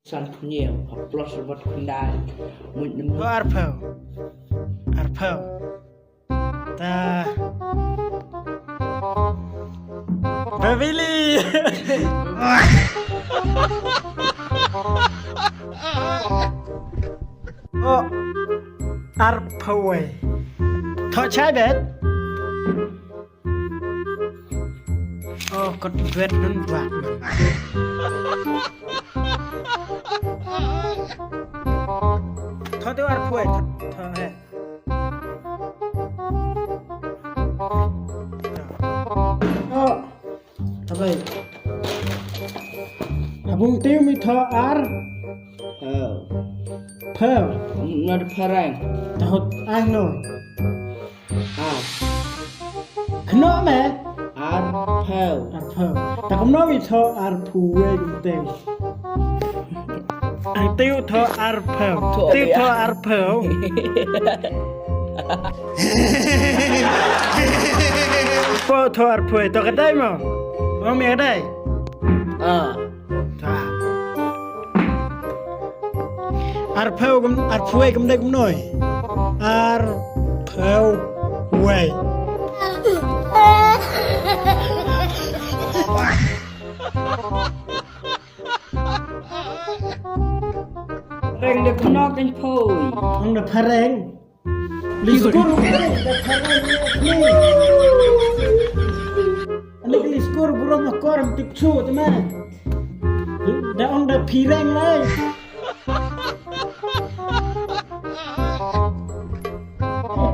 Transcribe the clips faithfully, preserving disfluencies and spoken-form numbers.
San phew hynñiew, hapdeng bad khyndai. Mut nemu. Ko arphew. Arphew. Ta. Babili. Oh. Arphew wei. Tho chai bet. Oh, kot bet nun bat. Tho tu arphew wei, tho, tho he. Oh. Abai. Abung tiu mi tho ar. Phew. Phew. Nod phareng. Tahut ai no. Ar. Khno me. Ar phew. Ar phew. Ta kumno mi tho arphew wei kum tiu. Ang tiu tho arphew. Tho tiu ya. Tho arphew. Po tho arphew. To ka dei mo. Mo mi ka dei. Ah. Tha. Arphew kum, arphew wei kum dei kumno. Arphew wei. Reng de pnok kan poi. Ong da phareng. Li skur. Ani li skur burom na kor am tik chu te ma. Da ong da phareng lai.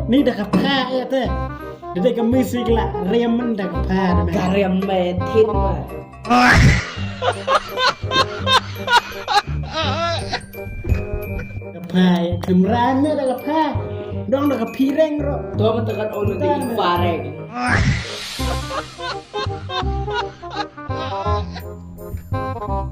Ni da ka pha e te. Da ka mi sik la rem man da ka pha da me. Ka rem me thin ma. Ka pha e, khim ran me da ka pha. Dong da ka phareng ro. To ma ta kan ong da ka phareng.